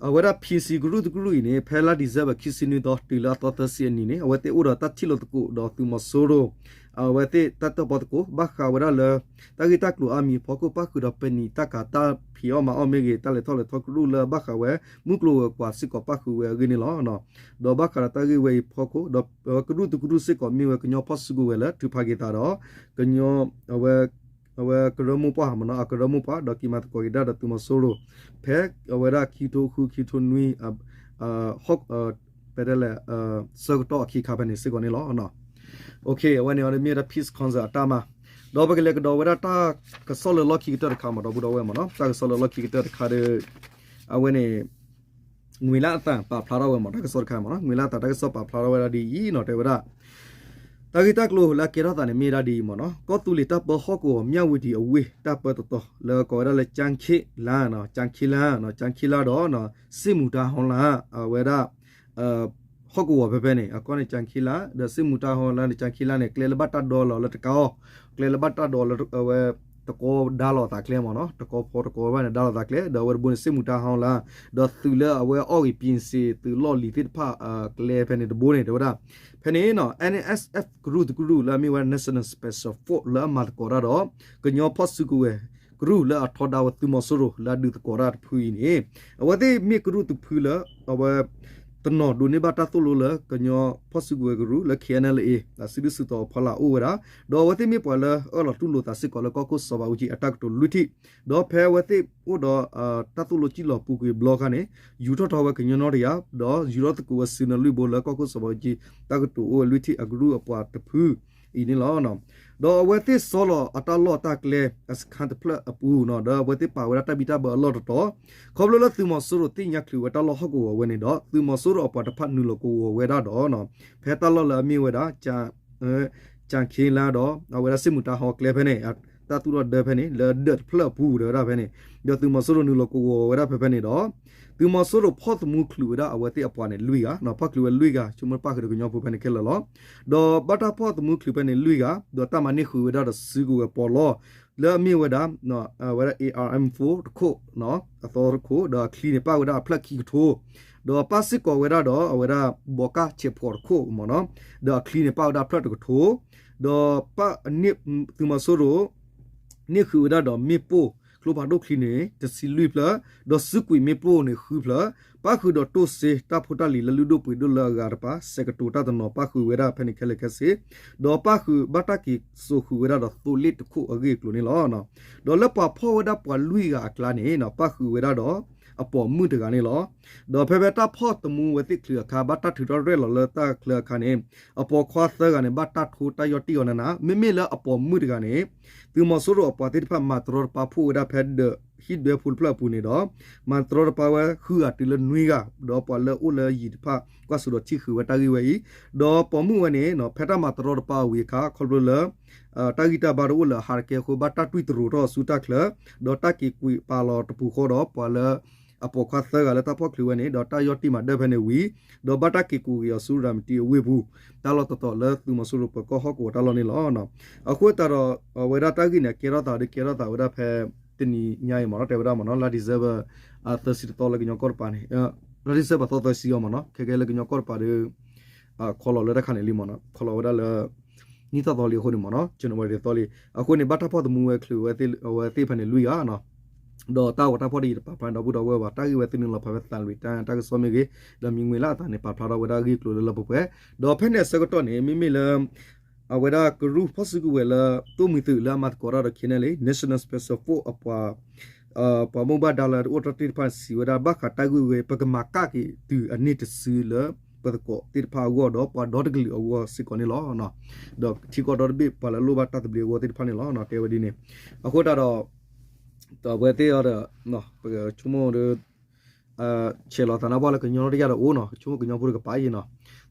အဝဲဒၣ် PC ကရူၢ်တကရူၢ်အံၤန့ၣ် ဖဲလါ December ခံဆံနွံသီ တုၤလၢအသီသၢဆံအနံၤန့ၣ် အဝဲသ့ၣ်အိၣ်ဒီးတၢ်ထံၣ်လိာ်သကိးဒီးသုးမီၤစိရိၤ အဝဲသ့ၣ်တၢ်တၢၣ်ပီသကိး ဘၣ်ဃးဝဲဒၣ်လၢတၢ်ဂ့ၢ်တၢ်ကျိၤအါမံၤအဖီခိၣ် ပၣ်ဃုာ်ဒီးပနံာ်တၢ်ကၤတၢ်ဖံးအီၣ်မၤအီၣ်မ့ၢ်ဂ့ၤ တၢ်လဲၤထီၣ်လဲၤထီကရူၢ်လၢဘၣ်ဃးဝဲ မုၢ်ကျိၤဝဲၤကွာ်စ့ၢ်ကီးပၣ်ဃုာ်ဝဲအဂ့ၢ်န့ၣ်လီၤ. ဒီးဘၣ်ဃးဒီးတၢ်ဂ့ၢ်ဝဲအံၤဖီခိၣ် ဒီးကရူၢ်တကရူၢ်စ့ၢ်ကီးမ့ၢ်ဝဲကညီဖီၣ်စုကဝဲၤလၢထုးဖးက့ၤသးဒီး ကညီ အဝဲ အဝဲကရၢမိၢ်ပှၢ်မ့ၢ်နီၤ အကရၢမိၢ်ပှၢ် ဒီးက့ၤမၤသကိးက့ၤဒၣ်ဒီးသုးမီၤစိရိၤ ဖဲအဝဲဒၣ်ခံကထိဃု ခံကထိနွံ ဟီၣ် ပတဲလဲၣ် ဆၢကတီၢ်အခံခါဖဲန့ၣ်စ့ၢ်ကီးန့ၣ်လီၤ. အဝဲန့ၣ်အီၤမ့ၢ်ဝဲဒၣ် Peace Council အတၢ်မၤ ဒီးပကလဲၤကဒီးဝဲဒၣ်တၢ်ကစီၣ်လၢလီၢ်ခံကတၢၢ်တခါမ့ၢ်ဒီပုၢ်ဒီဝဲၢ်မ့ၢ်နီၤ တၢ်ကစီၣ်လၢလီၢ်ခံကတၢၢ်တခါဒီး အဝဲန့ၣ် ငွေလန်းအသံ ပာ်ဖျါထီၣ်ဝဲမ့ၢ် တၢ်ကစီၣ်တခါမ့ၢ်နီၤ ငွေလန်းအသံတၢ်ကစီၣ်ပာ်ဖျါထီၣ်ဝဲဒၣ်ဒ်အံၤနီၤ တဲဝဲဒၣ် တၢ်ဂ့ၢ်တၢ်ကျိၤလၢအကဲထီၣ်သးန့ၣ်မ့ၢ်ဒၣ်ဒ်အံၤမ့ၢ်နီၤ ကီၢ်သူလ့ၤတၢ်ပၢဟီၣ်ကဝီၤ မြဝတီ အဝ့ၢ် တၢ်ပၢတတီၤ လၢကိးဝဲဒၣ်လၢ ကၠၣ်ခ့လါ ကၠၣ်ခ့လါ ကၠၣ်ခ့လါဒီး စစ်မှုထမ်းဟောင်းလမ်း အဝဲဒၣ် ဟီၣ်ကဝီၤဖဲဖဲန့ၣ် အကီၢ်န့ၣ် ကၠၣ်ခ့လါ ဒီး စစ်မှုထမ်းဟောင်းလမ်း န့ၣ် ကၠၣ်ခ့လါန့ၣ် ကျဲလၢဘၣ်တၢ်ဒိလီၤလၢတကးအီၤ ကျဲလၢဘၣ်တၢ်ဒိလၢအဝဲ တကီဒါလီၤသးကျဲမ့ၢ်နီၤ တကီဖီတကီဘၣ်န့ၣ် ဒါလီၤသးကျဲ ဒီးအဝဲတဘိန့ၣ် စစ်မှုထမ်းဟောင်းလမ်း ဒီးသုးလၢအဝဲအီၣ်ဂ့ၤ ပြင်ဆင် သုးလီၢ်လံၤသ့ၣ်တဖၣ် ကျဲဖဲန့ၣ်တဘိန့ၣ် တဲဝဲဒၣ် ဖဲန့ၣ်နီၤ NSF ကရူၢ်တကရူၢ်လၢအမ့ၢ်ဝဲ National Special Force လၢအမၤသကိးတၢ်ဒီး ကညီဖီၣ်စုကဝဲၤ ကရူၢ်လၢအထီဒါဝဲသုးမီၤစိရိၤလၢအဒုးသကိးတၢ်တဖုအံၤန့ၣ် အဝဲသ့ၣ်မ့ၢ်ကရူၢ်တဖုလၢ အဝဲ တနီၤဒိးန့ၢ်ဘၣ်တၢ်သိၣ်လိလၢကညီဖီၣ်စုကဝဲၤကရူၢ်လၢ ခ့ၣ်အဲၣ်အဲၣ်လ်အ့ အစုဒုၣ်စုတီၤအဖီလာ်အိၣ်ဝဲဒၣ်, ဒီးအဝဲသ့ၣ်မ့ၢ်ပှၤလၢအၢၣ်လီၤတူၢ်လိာ်သးစ့ၢ်ကီးလၢကီၢ်ခိၣ်စီၤဘးအူကၠံအတၢ်ကတိၤလွံၢ်ထံၣ်, ဒီးဖဲအဝဲသ့ၣ်အိၣ်ဒီး တၢ်သိၣ်လိစံၣ်လီၤပူၤကွံာ်ဘျီအခါန့ၣ် ယူၤထီၣ်ထီဝဲကညီနီတယၤ ဒီးယူၤထီၣ်သကိးဝဲစုနၢလွံၢ်ဘိလၢကီၢ်ခိၣ်စီၤဘးအူကၠံ တၢ်ကတိၤအိၣ်ဝဲလွံၢ်ထံၣ်အကရူၢ်အပှၤတဖုအံၤန့ၣ်လီၤ. ဒီးအဝဲသ့ၣ်ဆီလီၤအတၢ်လီၢ်တၢ်ကျဲအစခန်းတဖျၢၣ်အပူၤနီၤ ဒီးအဝဲသ့ၣ်ပာ်ဝဲဒၣ်တၢ်ဘံၣ်တၢ်ဘၢအလီၢ်တတီၤ, ခီဖျိလၢသုးမီၤစိရိၤသ့ၣ်ညါချုးဝဲတၢ်လီၢ်ဟီၣ်ကဝီၤဝဲန့ၣ်ဒီး သုးမီၤစိရိၤအပှၤတဖၣ်နုာ်လီၤကဝီၤဝဲဒၣ်ဒီး ဖဲတၢ်လီၢ်လၢအမ့ၢ်ဝဲဒၣ် ကၠၣ်ခ့လါဒီး အဝဲဒၣ်စ့ၣ်မုၢ်တၢ်ဟီကျဲဖဲန့ၣ် တၢ်သူၣ်ထီၣ်ဒၢဖဲန့ၣ် လၢဒၢးတဖျၢၣ်အပူၤဒီးဝဲဒၣ်ဖဲန့ၣ်, ဒီးသုးမီၤစိရိၤနုာ်လီၤကဝီၤဝဲဒၣ်ဖဲဖဲန့ၣ်ဒီး သုးမီၤစိရိၤဖီၣ်သမူချုးဝဲဒၣ်အဝဲသ့ၣ်အပှၤန့ၣ်လွံၢ်ဂၤ, ဖီၣ်ချုးဝဲလွံၢ်ဂၤ ဆိကမိၣ်ပၣ်ဃုာ်ဒီးကညီဖိဖဲန့ၣ်ခဲလၢာ်လီၤ. ဒီးဘၣ်တၢ်ဖီၣ်သမူချုးဖဲန့ၣ်လွံၢ်ဂၤ ဒီးတၢ်မၤန့ၢ်ဃုာ်ဝဲဒၣ်ဒီးစုကဝဲၤပီးလီ လၢအမ့ၢ်ဝဲဒၣ် အဝဲဒၣ် A R M four တခိၣ် အသီတခိၣ် ဒီးအချံန့ၣ်ပၣ်ဝဲဒၣ်အဖျၢၣ်ခံကထိ, ဒီးပၣ်စ့ၢ်ကီးဝဲဒၣ်ဒီးအဝဲဒၣ် ဘီးကၣ်ဆဲးဖှီးတခိၣ်မ့ၢ်နီၤ, ဒီးအချံန့ၣ်ပၣ်ဝဲဒၣ်အဖျၢၣ်တကထိ, ဒီးပၣ်န့ၢ် သုးမီၤစိရိၤ န့ၢ်ဃုာ်ဝဲဒၣ်ဒီးမ့ၣ်ပိၢ် ကျိဖးဒိၣ်ချံန့ၣ် တဆံလွံၢ်ဖျၢၣ်, ဒီးစုကွံာ်မ့ၣ်ပိၢ်န့ၣ်ဃုဖျၢၣ်, ပၣ်ဃုာ်ဒီးတိၢ်စ့တၢ်ဖိတၢ်လံၤလၢလုၢ်ဒိၣ်ပှ့ၤဒိၣ်လၢအဂၤတပၤ စဲးကတိၤတၢ်တနီၤ ပၣ်ဃုာ်ဝဲဒၣ်ဖဲန့ၣ်ခဲလၢာ်ခဲဆ့, ဒီးပၣ်ဃုာ်ဘၣ်တၢ်က့ၤစိာ်ဃုာ်ဝဲဒၣ်ဒီးသိလ့ၣ်တခိၣ်အဂ့ၢ်အကျိၤန့ၣ်လီၤ. ဒီးလၢပှၤဖီၣ်ဝဲဒၣ်ပှၤလွံၢ်ဂၤအကျါန့ၣ် ပၣ်ဃုာ်ဝဲဒၣ်ဒီးအပိာ်မုၣ်တဂၤန့ၣ်လီၤ. ဒီးဖဲဖဲတၢ်ဖီၣ်သမူဝဲသ့ၣ်ချုးအခါ ဘၣ်တၢ်ထုးထီၣ်ရဲၣ်လီၤလၢတၢ်ချၢအခါန့ၣ် အပိာ်ခွါသၢဂၤန့ၣ် ဘၣ်တၢ်ထိတၢ်ယီၢ်တံၢ်အီၤနးနး, မ့မ့ၢ်လၢအပိာ်မုၣ်တဂၤန့ၣ် သုးမီၤစိရိၤအပှၤသ့ၣ်တဖၣ်မၤတရီတပါဖှိၣ်ဝဲဒၣ်ဖဲဒၢးဟံၣ်ဒွဲဖိတဖျၢၣ်အပူၤန့ၣ်ဒီး မၤတရီတပါဝဲဃုဂၤတုၤလၢနွံဂၤ, ဒီးပှၤလၢအိၣ်လၢယံၤတဖၣ်ကွၢ်စိဒီးထံၣ်ဃုာ်ဝဲတၢ်ဂ့ၢ်ဝဲအံၤ, ဒီးပိာ်မုၣ်ဝဲန့ၣ် ဖဲတၢ်မၤတရီတပါအဝံၤအခါ ခီဖျိလၢ တၢ်ဂံၢ်တၢ်ဘါတအိၣ်လၢအဟးတကဲအဃိ ဘၣ်တၢ်တွံၢ်တရိးထီၣ်အီၤဆူတၢ်ချၢ, ဒီးတၢ်က့ၤကွံာ်ပာ်လီၤတပူၤဃီဒီး ပှၤလၢအပိာ်ခွါသၢဂၤလၢတၢ်ဖီၣ်ချုးဝဲန့ၣ် ဒီးတၢ်ယီၢ်တံၢ်မၤဒၢၣ်ဖဲန့ၣ်ဝံၤ, ဒီးဘၣ်တၢ်က့ၤကူးက့ၤအီၤဆူရၤမတံအဝ့ၢ်ပူၤ, တၢ်လီၢ်တတီၤလၢသုးမီၤစိရိၤပၢၤကီၢ်ဟီၣ်ကဝီၤတၢ်လီၢ်န့ၣ်လီၤ. အဃိသတးဒီး အဝဲဒၣ်တၢ်ဂ့ၢ်န့ၣ် ကဲထီၣ်သးဒီးကဲထီၣ်သးဝဲဒၣ်ဖဲ တနံၤညါအံၤမ့ၢ်နီၤ, တဲဝဲဒၣ်မ့ၢ်နီၤ လါ December သၢဆံတသီလၢကညီကီၢ်တပၤန့ၣ် လါ December သီသၢဆံအီၤမ့ၢ်နီၤ, ခဲကဲလၢကညီကီၢ်တပၤဒီး ခီလီၤလၢတၢ်ခါန့ၣ်လံမ့ၢ်နီၤ, ခီလီၤဝဲဒၣ်လၢ နံၣ်သီသီလံအဃိန့ၣ်မ့ၢ်နီၤ, January သီလံ, အဃိန့ၣ် ဘၣ်တၢ်ဖီၣ်သမူဝဲချုးဝဲသ့ၣ်ဖဲန့ၣ်လွံၢ်ဂၤနီၤ, ဒီးတၢ်ဂီၤတၢ်ဖီၣ်တယံာ်တပာ်ဖျါဒီပုၢ်ဒီဝဲၢ်ဘၣ်, တၢ်ဂ့ၢ်ဝဲသုးနုာ်လီၤဖးဖဲသးလွံၢ်တၢ် တၢ်ကစီၣ်မ့ၢ်ဂ့ၤ, ဒီးမံၤမွဲလၢအသးန့ၣ် ပာ်ဖျါထီၣ်ဝဲဒၣ်အဂ့ၢ်အကျိၤလၢလၢပှဲၤပှဲၤ, ဒီးဖဲန့ၣ်အဆၢကတီၢ်န့ၣ် မ့မ့ၢ်လၢ အဝဲဒၣ်ကရူၢ်ဖီၣ်စုကဝဲၤလၢ သိၣ်မှံသုးလၢအမၤသကိးတၢ်ဒီး ခ့ၣ်အဲၣ်အန်အယ်လ်အ့ National Special Force အပှၤ ပှၤဘၣ်မူဘၣ်ဒါလၢအအိၣ်တ့ၢ်တဖၣ်န့ၣ် စံးဝဲဒၣ် ဘၣ်ဃးတၢ်ဂ့ၢ်ဝဲ ပကမၤကၣ်က့ၤတုၤအန့ၢ်တစုလၢ ပှၤသကိးသ့ၣ်တဖၣ်အဂီၢ်ဒီးပှၤဒီတကလုာ်အဂီၢ်စ့ၢ်ကီးန့ၣ်လီၤ. ဒီးထံကီၢ်ဒီတဘ့ၣ်ပှၤလၢအလိၣ်ဘၣ်တၢ်သဘျ့အဂီၢ်သ့ၣ်တဖၣ်န့ၣ်လီၤ. တဲဝဲဒ်န့ၣ်, အဃိသတးဒီး အဝဲသ့ၣ်အီၤဒီး ပကဆိကမိၣ်ဒီး ဆဲးလီၤသးနါပှၢ်လၢကညီတယၢ်ဒီးအိၣ်နီၤ, ဆိကမိၣ်ကညီဖိတကပၤအံၤနီၤ,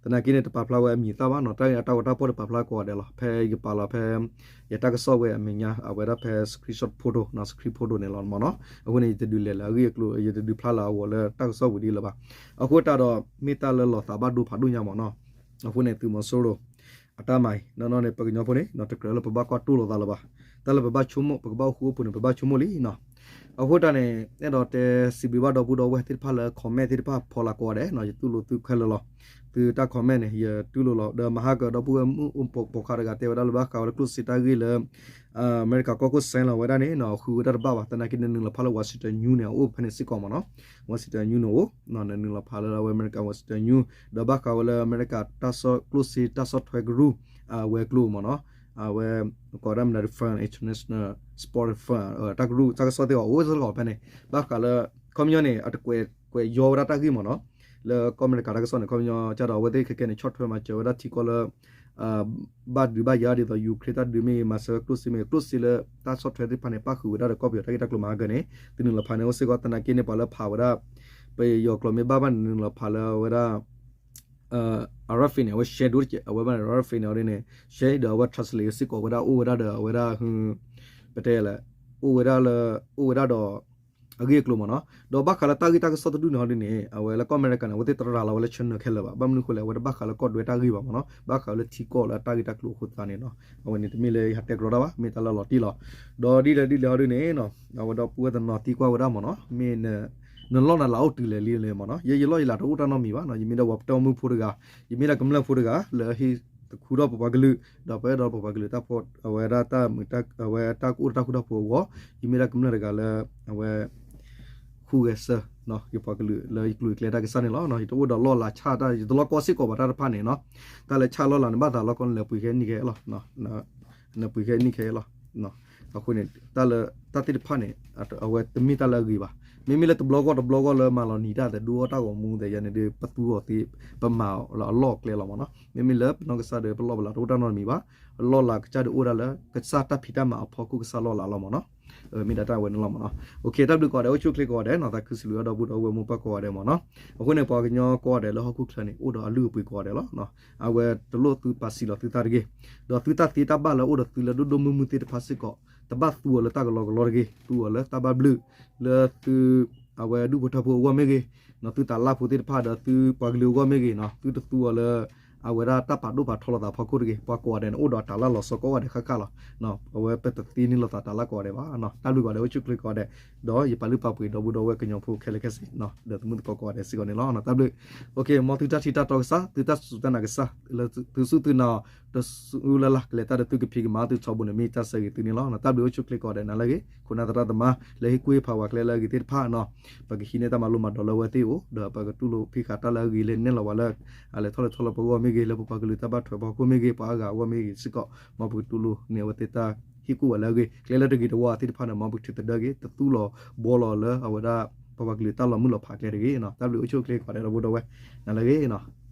သနာ်က့န့ၣ် တပာ်ဖျါဝဲအမံၤအသၣ်ဘၣ်နီၤ, တၢ်ဂ့ၢ်အတၢ်ဂီၤတၢ်ဖီၣ်တပာ်ဖျါကိးဂၤဒဲးလီၤ. ဖဲယပာ်လီၤဖဲ ယတၢ်ကစီၣ်ဝဲအမဲာ်ညါ အဝဲဒၣ်ဖဲ screenshot photo နီၤ, screen photo န့ၣ်လီၤမ့ၢ်နီၤ, အဃိန့ၣ် ယတဒုးလဲၤလၢအဂ့ၢ်အကျိၤ ယတဒုးဖျါလၢအဂီၢ်လၢတၢ်ကစီၣ်ပူၤဒ်လၢၤဘၣ်. အဃိသတးဒီး မ့ၢ်တၢ်လၢလီၤသးဘၣ်ဒိဖးဒိၣ်ညါမ့ၢ်နီၤ, အဃိန့ၣ် သုးမီၤစိရိၤ အတၢ်မၤအံၤ နီၢ်နီၢ်န့ၣ် ပကညီဖိန့ၣ် တကြၢးလၢပဘၣ်ကွၢ်တိၢ်လိာ်သးလၢၤဘၣ်. တၢ်လၢပဘၣ်ဆိကမိၣ် ပကဘၣ်အိၣ်ဃူအိၣ်ဖိးန့ၣ် ပဘၣ်ဆိကမိၣ်လံနီၤ. အဃိတၢ်န့ၣ် အဲၣ်ဒိးတဲစံးဘျုးဘၣ်ဒီပုၢ်ဒီဝဲၢ်သ့ၣ်တဖၣ်လၢ comment သ့ၣ်တဖၣ်ဖီလာ်ကိးဂၤဒဲးနီၤ, ယတူၢ်လိာ်သုခဲလၢာ်လီၤ. သုတၢ် comment န့ၣ် ယတူၢ်လိာ်လီၤ. ဒီးမဟါကဒီပုၢ်ဝဲၢ်မုၣ်ပိာ်ခွါတဂၤတဲဝဲဒၣ်လၢဘၣ်ဃးဝဲလၢကျိၣ်စ့တၢ်ဂ့ၢ်လၢ အမဲရကၤကီၢ်ခိၣ် sign လီၤဝဲဒၣ်န့ၣ်နီၤ, ဃုဝဲဒၣ်တဘၣ်ဘၣ်. သနာ်က့နနုာ်လီၤဖးလၢ Washington News န့ၣ် အအိၣ်ဖဲန့ၣ်စ့ၢ်ကီးမ့ၢ်နီၤ, Washington News န့ၣ်အိၣ် နနုာ်လီၤဖးလၢအဝဲအမဲရကၤ Washington News ဒီးဘၣ်ဃးဝဲလၢအမဲရကၤတၢ်ကစီၣ်ကျိၣ်စ့တၢ်ဆီၣ်ထွဲကရူၢ် အဝဲၤကျိၤမ့ၢ်နီၤ, အဝဲကိးဝဲဒၣ် Fund International Sport Fund တၢ်ကရူၢ်တၢ်ကစီၣ်သ့ၣ်အီၤအိၣ်စ့ၢ်ကီးဖဲန့ၣ်, ဘၣ်ဃးလၢ ခီပညီန့ၣ် အတကွဲးကွဲးယီဝဲဒၣ်တၢ်ဂ့ၢ်မ့ၢ်နီၤ, လၢကီၢ်အမဲရကၤတၢ်ကစီၣ်န့ၣ် ခီပညီကဒီးအဝဲသ့ၣ်ခဲကဲန့ၣ် ဆီၣ်ထွဲမၤစၢၤဝဲဒၣ်ထံကီၢ်လၢ ဘၣ်ဒုးဘၣ်ယၤဒ်သိး Ukraine တၢ်ဒုးမ့ၢ်ဂ့ၤ မၤစၢၤဝဲကျိၣ်စ့မ့ၢ်ဂ့ၤ ကျိၣ်စ့လၢတၢ်ဆီၣ်ထွဲသ့ၣ်တဖၣ်န့ၣ် ပၣ်ဃုာ်ဝဲဒၣ်ဒီးကီၢ်ပယီၤတၢ်ဂ့ၢ်တၢ်ကျိၤမဟါကန့ၣ် သုနုာ်လီၤဖးန့ၣ်အိၣ်စ့ၢ်ကီး သနာ်က့န့ၣ် ပှၤလၢဖးဝဲဒၣ် ပယီၤကျိာ်မ့ၢ်ဘၣ်ဘၣ်န့ၣ် နုာ်လီၤဖးလၢအဝဲဒၣ် RFA န့ၣ် အဝဲ share ဒိၣ်တကဲး အဝဲဘၣ်န့ၣ် RFA န့ၣ်အီၤဒ်န့ၣ် share ဒီးအဝဲ translate စ့ၢ်ကီးဝဲဒၣ်အိၣ်ဝဲဒၣ်ဒီးအဝဲဒၣ် ပတဲလဲၣ် အိၣ်ဝဲဒၣ်လၢ အိၣ်ဝဲဒၣ်ဒီး အဂ့ၢ်အကျိၤမ့ၢ်နီၤ, ဒီးဘၣ်ဃးလၢတၢ်ဂ့ၢ်တၢ်ကစီၣ်တဒူၣ်န့ၣ်ဟီဒ်န့ၣ် အဝဲလၢကီၢ်အမဲရကၤန့ၣ် အဝဲသ့ၣ်တရၤလီၤဝဲလၢ channel ခဲလၢာ်ဘၣ်, ဘၣ်မနုၤဃိလဲၣ် အဝဲတဘၣ်ဃးလၢကီၢ်ဒွဲတၢ်ဂ့ၢ်ဘၣ်မ့ၢ်နီၤ, ဘၣ်ဃးလၢထံကီၢ်လၢအတၢ်ဂ့ၢ်တၢ်ကျိၤအဃိသတးန့ၣ်နီၤ, အဝဲန့ၣ်တမ့ၢ်လၢယဟးတဲကရီတၢ်ဘၣ်, မ့ၢ်တၢ်လၢလီၤတံၢ်လီၤ. ဒီးဒ်လဲၣ်ဒ်လဲၣ်ဟီဒ်န့ၣ်နီၤ အဝဲဒီပုၢ်ဝဲၢ်တနီၤသံကွၢ်ဝဲဒၣ်မ့ၢ်နီၤ, မ့ၢ် နလီၢ်နလၤအိၣ်တုၤလဲၣ်လံလဲၣ်မ့ၢ်နီၤ, ယဲယလီၢ်ယလၤတအိၣ်တၢ်နီတမံၤဘၣ်နီၤ, ယမ့ၢ်ဒၣ်ပှၤပတီၢ်မုၢ်ဖိတဂၤ, ယမ့ၢ်ဒၣ်ကမျၢၢ်ဖိတဂၤ လၢဟ့ၣ် တခူထီၣ်ပပှၤကလုာ် ဒီးပအဲၣ်ဒိးပပှၤကလုာ်တၢ်ဖီ အဝဲဒၣ်တၢ်မုာ် အဝဲတၢ်ကအိၣ်တၢ်ဃူတၢ်ဖိးအဂီၢ် ယမ့ၢ်ဒၣ်ကမျၢၢ်တဂၤလၢ အဝဲ ဃုဂဲၤဆၢ ယပှၤကလုာ်လၢယကျိၤယကျဲတၢ်ကစၢ်န့ၣ်လီၤ. ယတအိၣ်ဒီးလီၢ်လၤဆၣ်တၢ် ယတလီၢ်ကီစ့ၢ်ကီးဘၣ်တၢ်တဖၣ်န့ၣ်နီၤ. တၢ်လၢဆၣ်လီၢ်လၤန့ၣ် ဘၣ်သးလီၢ်ကီန့ၣ် လဲၤပှ့ၤခဲနံၣ်ခဲအံၤလီၤ. နပှ့ၤခဲနံၣ်ခဲအံၤလီၤ. အဃိန့ၣ် တၢ်လၢ တၢ်သ့ၣ်တဖၣ်န့ၣ် အဝဲတမ့ၢ်တၢ်လၢအဂ့ၤဘၣ်. မ့မ့ၢ်လၢတဘျီဂီၢ်တဘျီဂီၢ်လၢမၤလီၤနံၤတၢ်သဒူအီၣ်တၢ်ဂီၤမူသ့ၣ်ယၤန့ၣ်ဒီး ပသူအီၤသ့ ပမၤအီၤလၢအလီၢ်အကျဲလီၤမ့ၢ်နီၤ. မ့မ့ၢ်လၢပနီၢ်ကစၢ်ဒီးပလီၢ်ပလၤတအိၣ်တၢ်နီတမံၤဘၣ်. လီၢ်လၤကစၢ်ဒီးအိၣ်ဒၣ်လၢ ကစၢ်တၢ်ဖံးတၢ်မၤအဖီခိၣ်ကစၢ်လီၢ်လၤလီၤမ့ၢ်နီၤ. မ့ၢ်ဒၣ်တၢ်ဝဲန့ၣ်လီၤမ့ၢ်နီၤ. တၢ်ဘျုးကိးဂၤဒဲး အိၣ်ဆူၣ်အိၣ်ချ့ကိးဂၤဒဲးနီၤ. သးခုစံးဘျုးဒီပုၢ်ဒီဝဲၢ်မိၢ်ပၢ်ကိးဂၤဒဲးမ့ၢ်နီၤ. အဃိန့ၣ် ပှၤကညီကိးဂၤဒဲးလၢဟီၣ်ခိၣ်ချၢန့ၣ် အိၣ်ဒီးအလုၢ်အပှ့ၤကိးဂၤဒဲးလီၤ. အဝဲတလိၣ်သုပာ်စံးလီၤသုသးတဂ့ၤ. ဒီးသုတၢ်သ့တၢ်ဘၣ်လၢအိၣ်ဒီးသုလၢဒိၣ်ဒိၣ်မုၢ်မုၢ်သ့ၣ်တဖၣ်စ့ၢ်ကီး တဘၣ်သူအီၤလၢတၢ်ကလီကလီတဂ့ၤ. သူအီၤလၢတၢ်ဘၣ်ဘျုး လၢသု အဝဲဒူၣ်ဖိထၢဖိအဂီၢ်မ့ၢ်ဂ့ၤ, သုတၢ်လၢ်ဖိသ့ၣ်တဖၣ်ဒီးသုပှၤကလုာ်အဂီၢ်မ့ၢ်ဂ့ၤနီၤ. သုတသူအီၤလၢ အဝဲဒၣ်တၢ်ပာ်ဒိၣ်ပာ်ထီလီၤသးအဖီခိၣ်တဂ့ၤ. ပှၤကိးဂၤဒဲးန့ၣ် အိၣ်ဒီးတၢ်လၢလီၤဆီကိးဂၤဒဲးဃၣ်ဃၣ်လီၤ. အဝဲပတသ့န့ၢ်လိာ်သးတၢ်လၢကိးဂၤဒဲးဘၣ်. တၢ်ဘျုးကိးဂၤဒဲး အိၣ်ဆူၣ်အိၣ်ချ့ကိးဂၤဒဲး, ဒီးယပာ်လုၢ်ပာ်ပှ့ၤဒီပုၢ်ဒီဝဲၢ်ကညီဖိခဲလၢာ်ခဲဆ့ ဒီးသမုၣ်သကိးကိးဂၤဒဲးစ့ၢ်ကီးန့ၣ်လီၤ. တၢ်ဘျုး မ်သုတၢ်ထံၣ်တၢ်တီကစၢ် သုတၢ်စူၢ်တၢ်နာ်ကစၢ် လၢသုစူၢ်သုနာ်အီၤ တစူၢ်လၢ်လၢ် ကလဲၤတၢ်ဒီးသုကဖံးကမၤသုထီဘိန့ၣ် မ့ၢ်တၢ်ဆၢဂ့ၤသုန့ၣ်လီၤ. တၢ်ဘျုးအိၣ်ဆူၣ်အိၣ်ချ့ကိးဂၤဒဲးနၤလၢအဂ့ၤ, ခိၣ်နၢ်သရၣ်သမါ လၢဟ့ၣ်ကူၣ်ဟ့ၣ်ဖးဝဲကျဲလၢအဂ့ၤသ့ၣ်တဖၣ်နီၤ. ပကဟံးန့ၢ်တၢ်မၤလိမၤဒိးလၢအဝဲသ့ၣ်အအိၣ် ဒီးပကတူၢ်လိာ်ဖံးဃာ်တၢ်လၢအဂ့ၤလၢနဲၣ်လီၤဝဲလၢ အလဲၤထီၣ်လဲၤထီလၢပဂီၢ်မ့ၢ်ဂ့ၤ, လၢပပှၤကလုာ်တၢ်ဘၣ်ထွဲအဖီခိၣ်မ့ၢ်ဂ့ၤ, ပှၤအါဂၤအဂီၢ်မ့ၢ်ဂ့ၤစ့ၢ်ကီး, မ်ပကတူၢ်လိာ်န့ၢ်အဝဲသ့ၣ်တၢ်ဟ့ၣ်ကူၣ်ဝဲလၢအဂ့ၤ, ကျဲလၢတဂ့ၤတဝါသ့ၣ်တဖၣ်န့ၣ် မ်ပကထုးသဒၢက့ၤ, တသူလီၤဘှီလီၤလၢအဝဲဒၣ် ပပှၤကလုာ်တၢ်လီၤမုၢ်လီၤဖးကျဲတဂ့ၤနီၤ. တၢ်ဘျုးအိၣ်ဆူၣ်အိၣ်ချ့ကိးဂၤဒဲးဒီပုၢ်ဒီဝဲၢ် နၤလၢအဂ့ၤနီၤ.